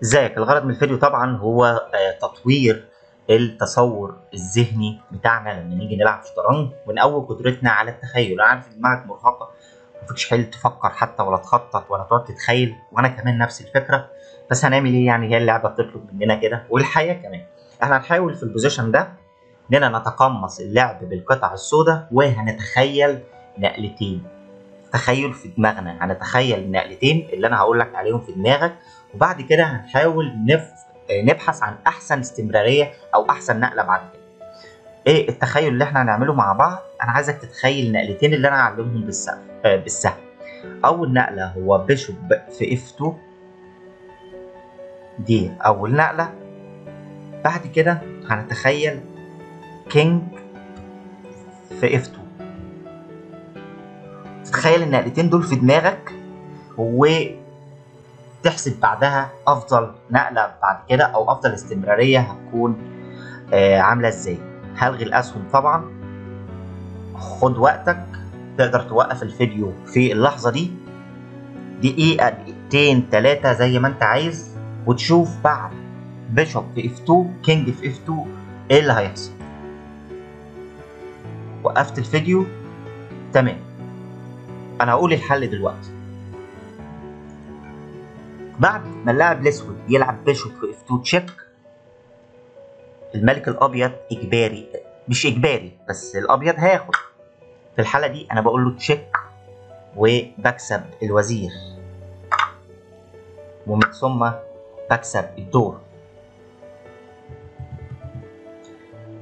ازيك؟ الغرض من الفيديو طبعا هو تطوير التصور الذهني بتاعنا لما نيجي نلعب شطرنج، ونقوي قدرتنا على التخيل. انا عارف دماغك مرهقة، مفيش حيل تفكر حتى ولا تخطط ولا تقعد تتخيل، وانا كمان نفس الفكرة، بس هنعمل ايه يعني؟ هي اللعبة بتطلب مننا كده، والحياة كمان. احنا هنحاول في ال position ده اننا نتقمص اللعب بالقطع السوداء، وهنتخيل نقلتين. تخيل في دماغنا، هنتخيل النقلتين اللي انا هقول لك عليهم في دماغك، وبعد كده هنحاول نبحث عن احسن استمرارية او احسن نقله بعد كده. ايه التخيل اللي احنا هنعمله مع بعض؟ انا عايزك تتخيل النقلتين اللي انا هعلمهم بالسهم. اول نقله هو bishop في F 2، دي اول نقله. بعد كده هنتخيل king في F 2. تتخيل النقلتين دول في دماغك وتحسب بعدها افضل نقله بعد كده او افضل استمرارية هتكون عامله ازاي. هلغي الاسهم طبعا، خد وقتك، تقدر توقف الفيديو في اللحظة دي، دقيقة دقيقتين ثلاثة زي ما انت عايز، وتشوف بعد bishop في F 2 king في F 2 ايه اللي هيحصل. وقفت الفيديو، تمام. انا هقول الحل دلوقتي. بعد ما اللاعب الاسود يلعب bishop في F 2 check، الملك الابيض اجباري، مش اجباري بس الابيض هياخد. في الحالة دي انا بقول له check وبكسب الوزير، ومن ثم بكسب الدور.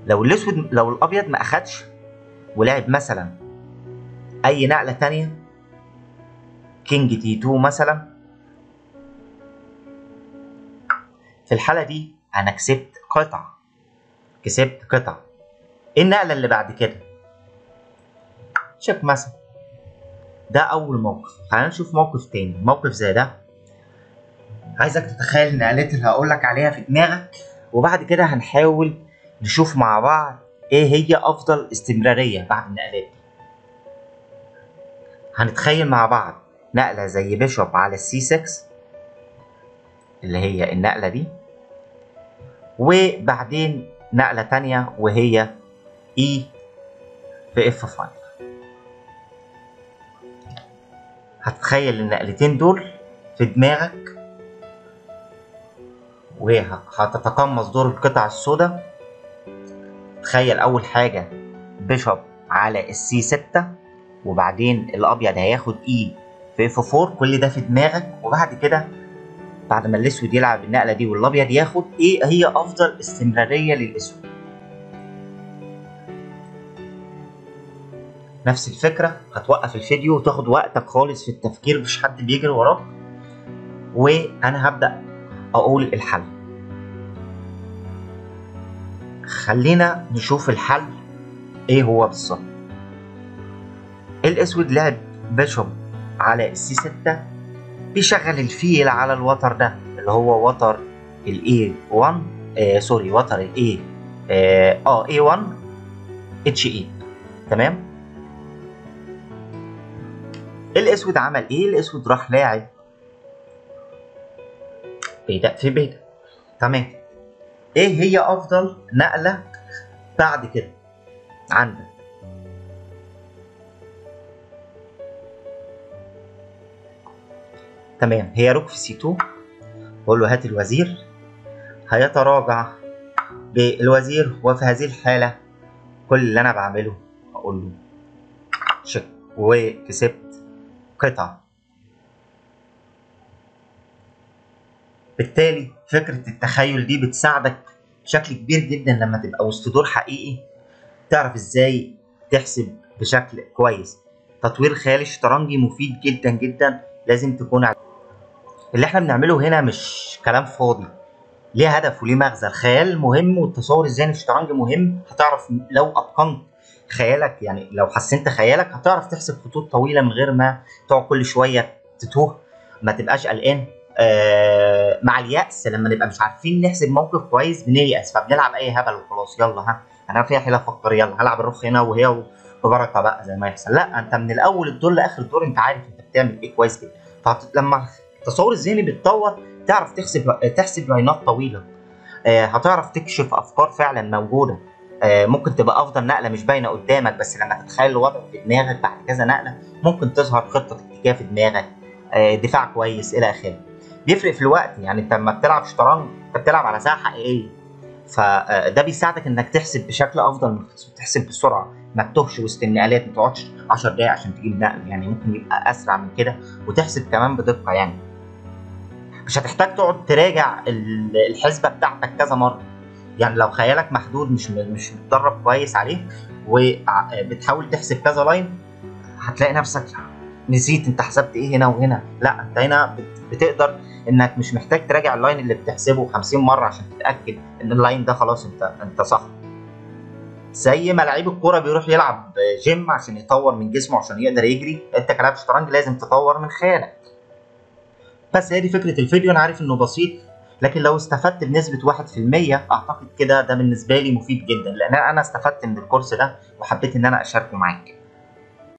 لو الاسود، لو الابيض ما اخدش ولعب مثلا اي نقله تانية، king D 2 مثلا، في الحالة دي انا كسبت قطعه، كسبت قطعه. ايه النقلة اللي بعد كده؟ check مثلا. ده اول موقف. خلينا نشوف موقف تاني، موقف زي ده. عايزك تتخيل النقلات اللي هقولك عليها في دماغك، وبعد كده هنحاول نشوف مع بعض ايه هي افضل استمرارية بعد النقلات دي. هنتخيل مع بعض نقله زي bishop على ال C 6 اللي هي النقلة دي، وبعدين نقله تانية وهي E في F 5. هتتخيل النقلتين دول في دماغك وهتتقمص دور القطع السوداء. تخيل اول حاجة bishop على ال C 6، وبعدين الابيض هياخد E في F 4، كل ده في دماغك. وبعد كده بعد ما الاسود يلعب النقلة دي والابيض ياخد، ايه هي افضل استمرارية للاسود؟ نفس الفكرة، هتوقف الفيديو وتاخد وقتك خالص في التفكير، مش حد بيجري وراك، وانا هبدا اقول الحل. خلينا نشوف الحل ايه هو بالظبط. الاسود لعب bishop على ال C 6، بيشغل الفيل على الوتر ده اللي هو وتر ال A 1، sorry وتر ال A A 1 H 8. تمام. الاسود عمل ايه؟ الاسود راح لاعب بيدق في بيدق. تمام. ايه هي افضل نقله بعد كده عندك؟ تمام، هي rook في C 2، بقول له هات الوزير، هيتراجع بالوزير، وفي هذه الحالة كل اللي انا بعمله اقول له check وكسبت قطعه. بالتالي فكرة التخيل دي بتساعدك بشكل كبير جدا لما تبقى وسط دور حقيقي، تعرف ازاي تحسب بشكل كويس. تطوير الخيال الشطرنجي مفيد جدا جدا، لازم تكون اللي احنا بنعمله هنا مش كلام فاضي، ليه هدف وليه مغزى. الخيال مهم والتصور الذهني في الشطرنج مهم. هتعرف لو اتقنت خيالك، يعني لو حسنت خيالك هتعرف تحسب خطوط طويلة من غير ما تقعد كل شوية تتوه، ما تبقاش قلقان. مع اليأس لما نبقى مش عارفين نحسب موقف كويس بنيأس، فبنلعب اي هبل وخلاص، يلا ها انا فيها حيله افكر، يلا هلعب الرخ هنا وهي وبركة بقى زي ما يحصل. لا، انت من الاول الدور لاخر الدور انت عارف انت بتعمل ايه كويس جدا. فلما التصور الذهني بيتطور تعرف تحسب line ات طويلة، هتعرف تكشف افكار فعلا موجودة، ممكن تبقى افضل نقله مش باينة قدامك، بس لما تتخيل الوضع في دماغك بعد كذا نقله ممكن تظهر خطه تكتيكية في دماغك، دفاع كويس الى اخره. بيفرق في الوقت، يعني انت لما بتلعب شطرنج انت بتلعب على ساعة حقيقية، فده بيساعدك انك تحسب بشكل افضل من تحسب بسرعة، ما تتوهش وسط النقلات، ما تقعدش 10 دقايق عشان تجيب نقل، يعني ممكن يبقى اسرع من كده وتحسب كمان بدقة. يعني مش هتحتاج تقعد تراجع الحسبة بتاعتك كذا مرة، يعني لو خيالك محدود مش متدرب كويس عليه وبتحاول تحسب كذا line هتلاقي نفسك نسيت انت حسبت ايه هنا وهنا. لا، انت هنا بتقدر انك مش محتاج تراجع ال line اللي بتحسبه 50 مرة عشان تتاكد ان ال line ده خلاص انت صح. زي ما لعيب الكورة بيروح يلعب جيم عشان يطور من جسمه عشان يقدر يجري، انت كلاعب شطرنج لازم تطور من خيالك. بس هي دي فكرة الفيديو، انا عارف انه بسيط، لكن لو استفدت بنسبة 1% اعتقد كده ده بالنسبة لي مفيد جدا، لان انا استفدت من الكورس ده وحبيت ان انا اشاركه معاك.